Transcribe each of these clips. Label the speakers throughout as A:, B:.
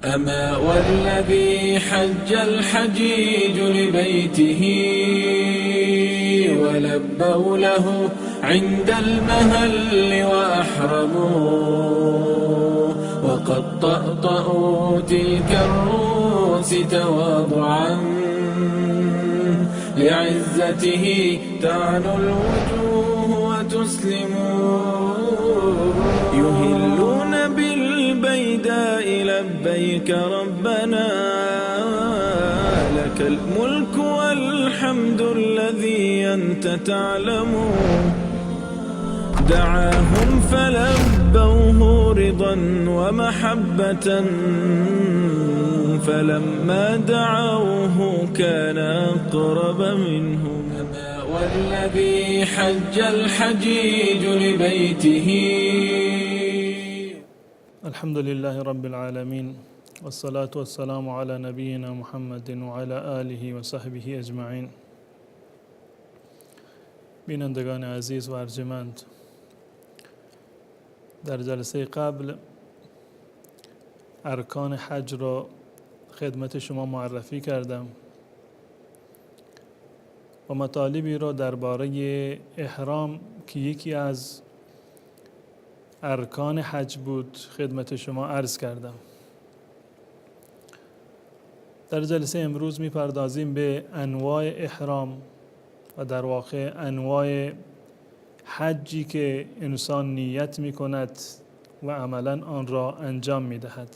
A: أما والذي حج الحجيج لبيته ولبوا له عند المهل وأحرموا وقد طأطأوا تلك الرؤوس تواضعا لعزته تعلو الوجوه وتسلم. يهلون بالبيداء لبيك ربنا لك الملك والحمد الذي أنت تعلم. دعاهم فلبوه رضا ومحبة فلما دعوه كان أقرب منهم. أما والذي حج الحجيج لبيته.
B: الحمد لله رب العالمين، والصلاة والسلام على نبينا محمد وعلى آله وصحبه أجمعين. بینندگان عزیز و ارجمند، در جلسه قبل ارکان حج را خدمت شما معرفی کردم و مطالبی را درباره احرام که یکی از ارکان حج بود خدمت شما عرض کردم. در جلسه امروز میپردازیم به انواع احرام و در واقع انواع حجی که انسان نیت میکند و عملا آن را انجام میدهد.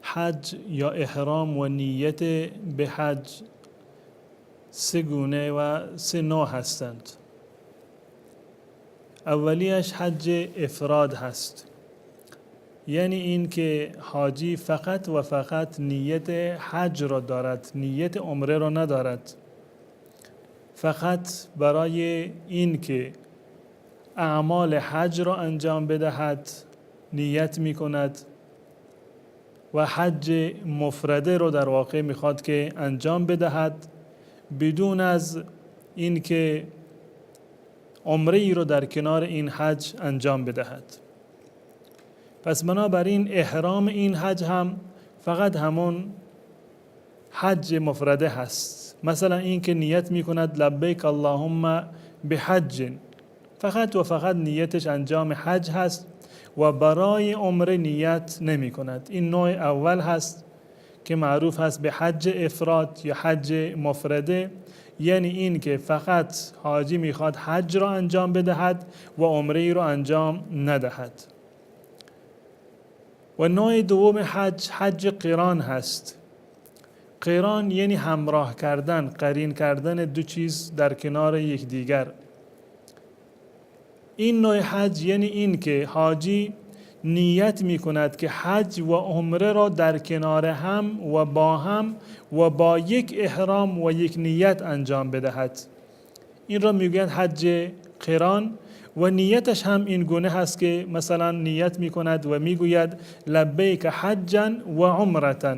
B: حج یا احرام و نیت به حج سه گونه و سه نوع هستند. اولیش حج افراد هست، یعنی این که حاجی فقط و فقط نیت حج را دارد، نیت عمره را ندارد. فقط برای این که اعمال حج را انجام بدهد نیت می کند و حج مفرده رو در واقع میخواد که انجام بدهد، بدون از اینکه عمره ای رو در کنار این حج انجام بدهد. پس بنابراین احرام این حج هم فقط همون حج مفرده هست. مثلا این که نیت میکند لبیک اللهم بحج، فقط و فقط نیتش انجام حج هست و برای عمره نیت نمی کند. این نوع اول هست که معروف هست به حج افراد یا حج مفرده، یعنی این که فقط حاجی میخواد حج را انجام بدهد و عمره ای را انجام ندهد. و نوع دوم حج، حج قران هست. قران یعنی همراه کردن، قرین کردن دو چیز در کنار یکدیگر. این نوع حج یعنی این که حاجی نیت می کند که حج و عمره را در کنار هم و با هم و با یک احرام و یک نیت انجام بدهد. این را میگویند حج قران. و نیتش هم این گونه هست که مثلا نیت می کند و میگوید لبیک حجا و عمرة،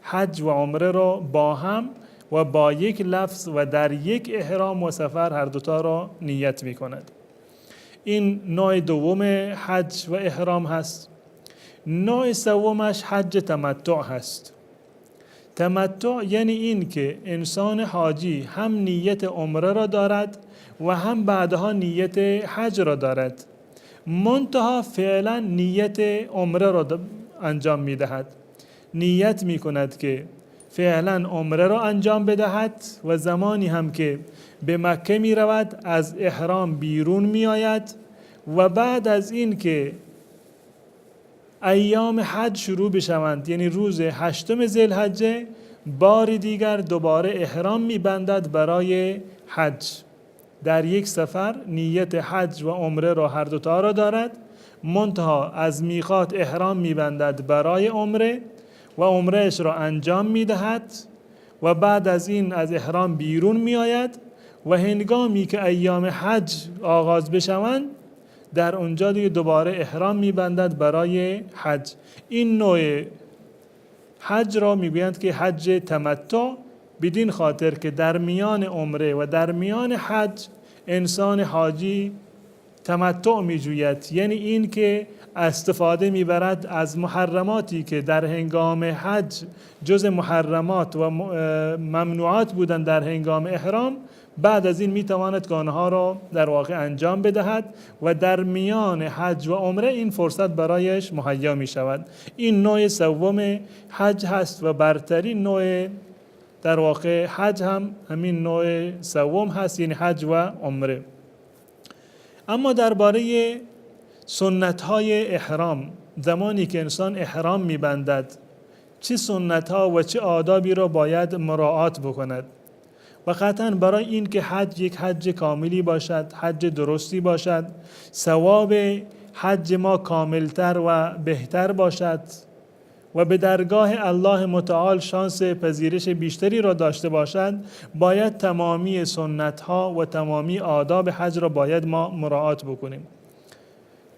B: حج و عمره را با هم و با یک لفظ و در یک احرام و سفر هر دوتا را نیت می کند. این نوع دوم حج و احرام هست. نوع سومش حج تمتع هست. تمتع یعنی این که انسان حاجی هم نیت عمره را دارد و هم بعدها نیت حج را دارد، منتها فعلا نیت عمره را انجام می دهد. نیت می کند که فعلا عمره را انجام بدهد و زمانی هم که به مکه می رود از احرام بیرون می آید و بعد از این که ایام حج شروع بشوند، یعنی روز هشتم ذی‌الحجه، بار دیگر دوباره احرام می بندد برای حج. در یک سفر نیت حج و عمره را هر دوتا را دارد، منتها از میقات احرام می بندد برای عمره و عمرهش را انجام می دهد و بعد از این از احرام بیرون می آید و هنگامی که ایام حج آغاز بشوند در اونجا دیگه دوباره احرام میبندد برای حج. این نوع حج را میگویند که حج تمتع، بدین خاطر که در میان عمره و در میان حج انسان حاجی تمتع میجوید، یعنی این که استفاده میبرد از محرماتی که در هنگام حج جز محرمات و ممنوعات بودند در هنگام احرام، بعد از این میتواند که آنها را در واقع انجام بدهد و در میان حج و عمره این فرصت برایش مهیا میشود. این نوع سوم حج هست و برترین نوع در واقع حج هم همین نوع سوم هست، یعنی حج و عمره. اما درباره سنت های احرام، زمانی که انسان احرام میبندد چه سنت ها و چه آدابی را باید مراعات بکند؟ و قطعا برای این که حج یک حج کاملی باشد، حج درستی باشد، ثواب حج ما کاملتر و بهتر باشد و به درگاه الله متعال شانس پذیرش بیشتری را داشته باشد، باید تمامی سنت ها و تمامی آداب حج را باید ما مراعات بکنیم.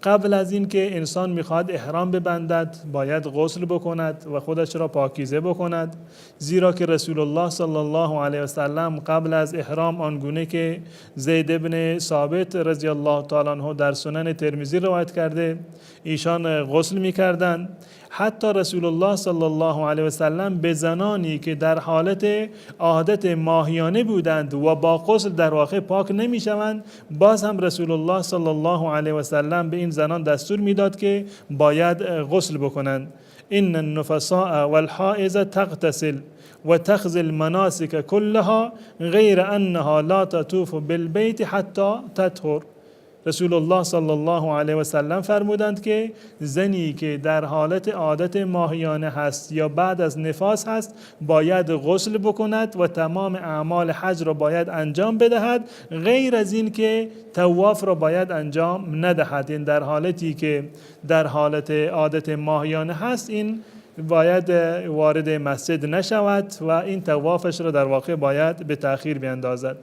B: قبل از این که انسان میخواد احرام ببندد باید غسل بکند و خودش را پاکیزه بکند، زیرا که رسول الله صلی الله علیه و سلم قبل از احرام آنگونه که زید ابن ثابت رضی الله تعالی عنه در سنن ترمذی روایت کرده، ایشان غسل میکردند. حتی رسول الله صلی الله علیه و سلم به زنانی که در حالت عادت ماهیانه بودند و با غسل در واقع پاک نمیشوند، باز هم رسول الله صلی الله علیه و سلم به این زنان دستور میداد که باید غسل بکنند. ان النفساء والحائض تغتسل و تخذ المناسک كلها غیر انها لا تطوف بالبیت حتی تطهر. رسول الله صلی الله علیه و سلم فرمودند که زنی که در حالت عادت ماهیانه هست یا بعد از نفاس هست باید غسل بکند و تمام اعمال حج را باید انجام بدهد، غیر از این که طواف را باید انجام ندهد. این در حالتی که در حالت عادت ماهیانه هست این باید وارد مسجد نشود و این طوافش را در واقع باید به تأخیر بیندازد.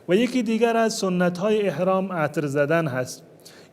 B: و یکی دیگر از سنت های احرام عطر زدن هست،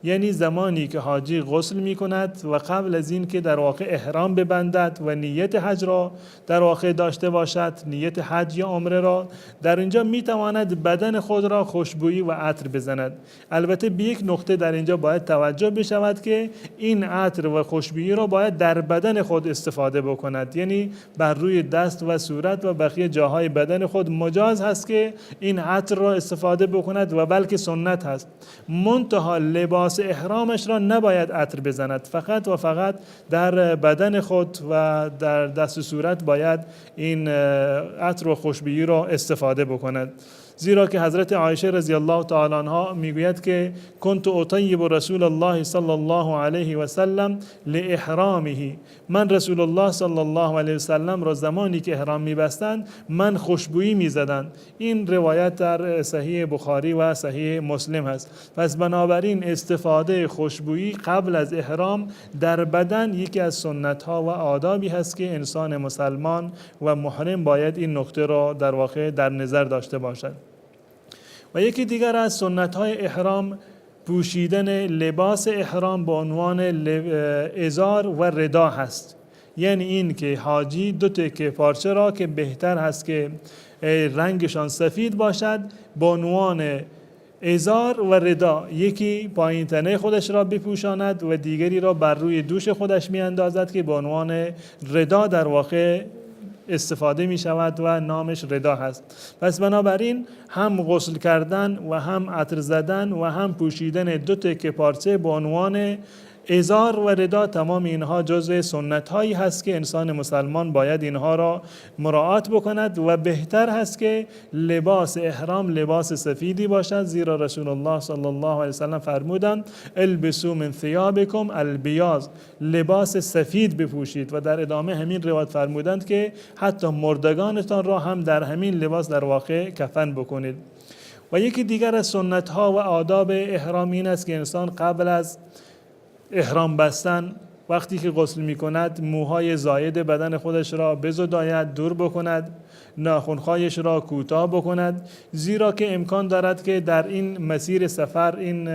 B: یعنی زمانی که حاجی غسل می کند و قبل از این که در واقع احرام ببندد و نیت حج را در واقع داشته باشد، نیت حج یا عمره را، در اینجا می تواند بدن خود را خوشبویی و عطر بزند. البته به یک نقطه در اینجا باید توجه بشود که این عطر و خوشبویی را باید در بدن خود استفاده بکند، یعنی بر روی دست و صورت و بقیه جاهای بدن خود مجاز هست که این عطر را استفاده بکند و بلکه سنت هست. منتها لباس احرامش را نباید عطر بزند، فقط و فقط در بدن خود و در دست و صورت باید این عطر و خوشبویی را استفاده بکند. زیرا که حضرت عایشه رضی الله تعالی عنها میگوید که كنت اطیب رسول الله صلی الله علیه و سلم لاحرامه، من رسول الله صلی الله علیه و سلم را زمانی که احرام میبستند من خوشبویی میزدند. این روایت در صحیح بخاری و صحیح مسلم هست. پس بنابراین استفاده خوشبویی قبل از احرام در بدن یکی از سنت ها و آدابی هست که انسان مسلمان و محرم باید این نکته را در واقع در نظر داشته باشد. و یکی دیگر از سنت های احرام پوشیدن لباس احرام به عنوان ازار و ردا هست، یعنی این که حاجی دو تکه پارچه را که بهتر هست که رنگشان سفید باشد به عنوان ازار و ردا، یکی پایین تنه خودش را بپوشاند و دیگری را بر روی دوش خودش میاندازد که به عنوان ردا در واقع استفاده می شود و نامش ردا هست. پس بنابراین هم غسل کردن و هم عطر زدن و هم پوشیدن دو تکه پارچه به عنوان ازار و ردا، تمام اینها جزء سنت هایی هست که انسان مسلمان باید اینها را مراعات بکند و بهتر هست که لباس احرام لباس سفیدی باشد، زیرا رسول الله صلی الله علیه وسلم فرمودند البسوا من ثیابکم البیاض، لباس سفید بپوشید. و در ادامه همین روایت فرمودند که حتی مردگانتان را هم در همین لباس در واقع کفن بکنید. و یکی دیگر از سنت ها و آداب احرام این است که انسان قبل از احرام بستن وقتی که غسل می کند موهای زاید بدن خودش را بزداید، دور بکند، ناخن‌هایش را کوتاه بکند، زیرا که امکان دارد که در این مسیر سفر این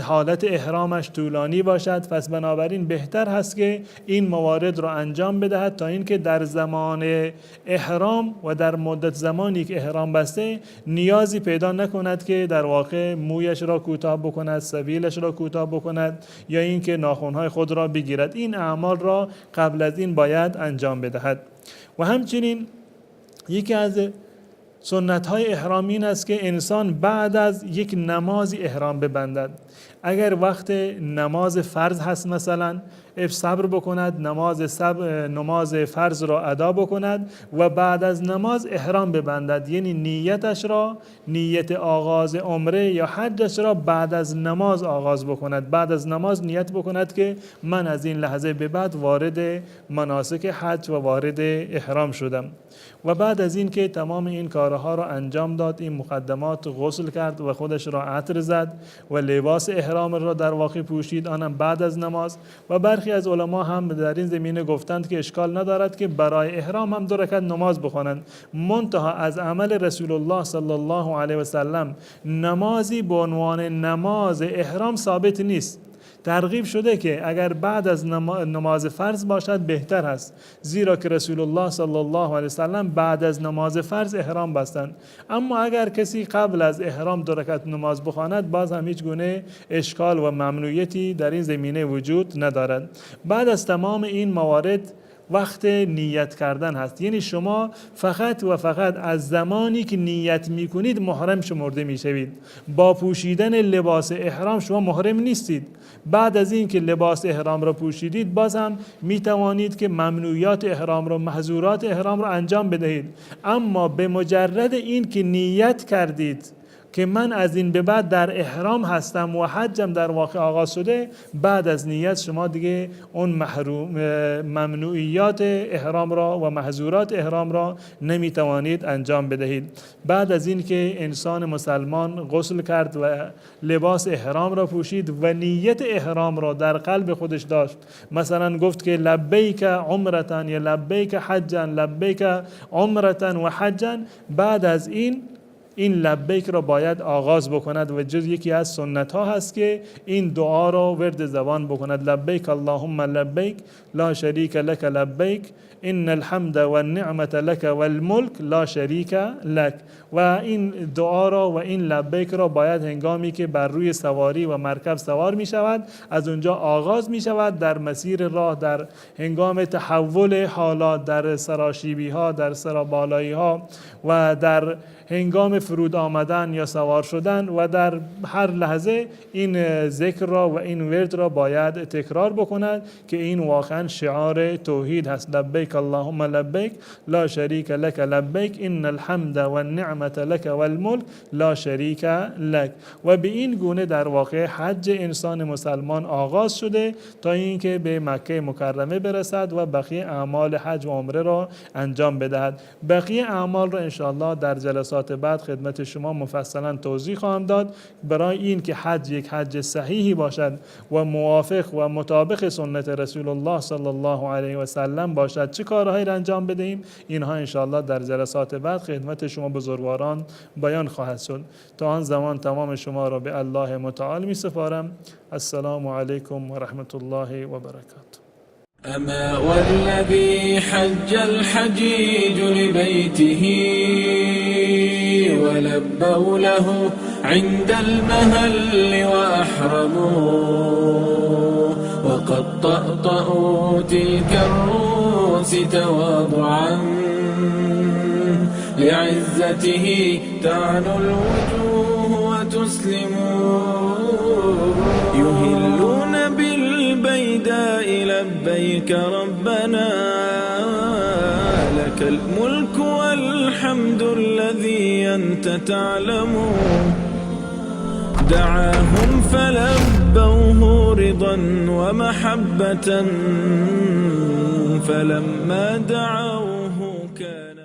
B: حالت احرامش طولانی باشد. پس بنابراین بهتر هست که این موارد را انجام بدهد تا اینکه در زمان احرام و در مدت زمانی که احرام بسته نیازی پیدا نکند که در واقع مویش را کوتاه بکند، سبیلش را کوتاه بکند یا اینکه ناخن‌های خود را بگیرد. این اعمال را قبل از این باید انجام بدهد. و همچنین یکی از سنت های احرام این است که انسان بعد از یک نمازی احرام ببندد. اگر وقت نماز فرض هست مثلا صبر بکند، نماز فرض را ادا بکند و بعد از نماز احرام ببندد، یعنی نیتش را، نیت آغاز عمره یا حجش را بعد از نماز آغاز بکند. بعد از نماز نیت بکند که من از این لحظه به بعد وارد مناسک حج و وارد احرام شدم. و بعد از این که تمام این کارها را انجام داد، این مقدمات، غسل کرد و خودش را عطر زد و لباس احرام را در واقع پوشید، آنم بعد از نماز. و برخی از علما هم در این زمینه گفتند که اشکال ندارد که برای احرام هم 2 رکعت نماز بخوانند، منتها از عمل رسول الله صلی الله علیه و سلم نمازی به عنوان نماز احرام ثابت نیست. ترغیب شده که اگر بعد از نماز فرض باشد بهتر است، زیرا که رسول الله صلی الله علیه وسلم بعد از نماز فرض احرام بستند. اما اگر کسی قبل از احرام 2 رکعت نماز بخواند، باز هم هیچ گونه اشکال و ممنوعیتی در این زمینه وجود ندارد. بعد از تمام این موارد وقت نیت کردن هست، یعنی شما فقط و فقط از زمانی که نیت میکنید محرم شمرده میشوید. با پوشیدن لباس احرام شما محرم نیستید. بعد از این که لباس احرام را پوشیدید، باز هم میتوانید که ممنوعیات احرام را، محظورات احرام را انجام بدهید، اما به مجرد این که نیت کردید که من از این به بعد در احرام هستم و حجم در واقع آغاز شده، بعد از نیت شما دیگه اون ممنوعیات احرام را و محظورات احرام را نمیتوانید انجام بدهید. بعد از این که انسان مسلمان غسل کرد و لباس احرام را پوشید و نیت احرام را در قلب خودش داشت، مثلا گفت که لبیک عمرة یا لبیک حجا، لبیک عمرة و حجا، بعد از این لبیک را باید آغاز بکند و جز یکی از سنت ها هست که این دعا را ورد زبان بکند: لبیک اللهم لبیک لا شریک لک لبیک ان الحمد والنعمة لک والملک لا شریک لک. و این دعا را و این لبیک را باید هنگامی که بر روی سواری و مرکب سوار می شود از اونجا آغاز می شود، در مسیر راه، در هنگام تحول حالات، در سراشیبی ها، در سرابالایی ها و در هنگام فرود آمدن یا سوار شدن و در هر لحظه این ذکر را و این ورد را باید تکرار بکند که این واقعا شعار توحید هست: لبیک اللهم لبیک لا شریک لک لبیک ان الحمد والنعمة لک والملک لا شریک لک. و به این گونه در واقع حج انسان مسلمان آغاز شده تا اینکه به مکه مکرمه برسد و بقیه اعمال حج و عمره را انجام بدهد. بقیه اعمال را انشاءالله در جلسات بعد خدمت شما مفصلا توضیح خواهم داد. برای این که حج یک حج صحیحی باشد و موافق و مطابق سنت رسول الله صلی الله علیه و سلم باشد چه کارهایی را انجام بدهیم، اینها انشاءالله در جلسات بعد خدمت شما بزرگواران بیان خواهد شد. تا آن زمان تمام شما را به الله متعال می سپارم. السلام علیکم و رحمت الله و برکاته.
A: أما والذي حج الحجيج لبيته ولبوا له عند المهل وأحرموا وقد طأطأوا تلك الرؤوس تواضعا لعزته تعلو الوجوه وتسلم. يهلون بالبيداء لبيك ربنا لك الملك والحمد الذي أنت تعلم. دعاهم فلبوه رضا ومحبة فلما دعوه كان.